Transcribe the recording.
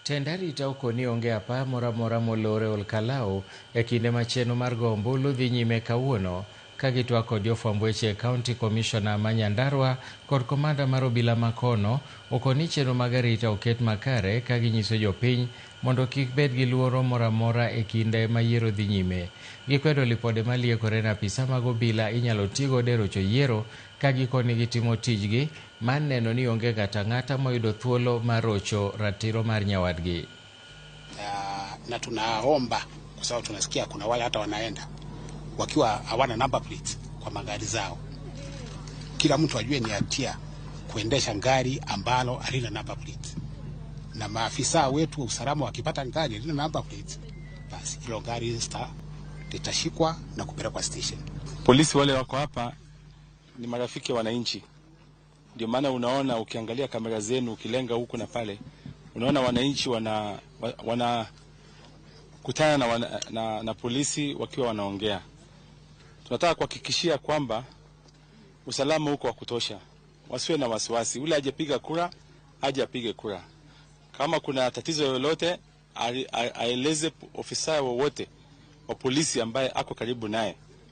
Tend arita okoni onge apaya moro amora molor e Olkalau e kinde ma chenro mar go ombulu dhi nyime kawuono ka gitwak kod jofwamb weche. County Commissioner ma Nyandarua kod komanda mar obila makono okoni chenro mag arita oket makare ka ginyiso jopiny mondo kik bed gi luoro moro amora e kinde ma yiero dhi nyime. Gikwedo lipode maliekore ni apisa mag obila inyalo tigodo e rocho yiero ka gikoni gitimo tijgi mar neno ni onge ng'ato ang'ata moyudo thuolo mar rocho ratiro mar nyawadgi. Na tunaomba kwa sababu tunasikia kuna wale hata wanaenda wakiwa hawana number plates kwa magari zao. Kila mtu ajue ni hatia kuendesha gari ambalo halina number plate, na maafisa wetu wa usalama wakipata gari halina number plate, basi hilo gari litashikwa na kupelekwa station. Polisi wale wako hapa ni marafiki wa wananchi, ndio maana unaona ukiangalia kamera zenu ukilenga huku na pale, unaona wananchi wana kutana na polisi wakiwa wanaongea. Tunataka kuhakikishia kwamba usalama uko wa kutosha, wasiwe na wasiwasi. Ule hajapiga kura aje apige kura. Kama kuna tatizo lolote aeleze ofisa wowote wa polisi ambaye ako karibu naye.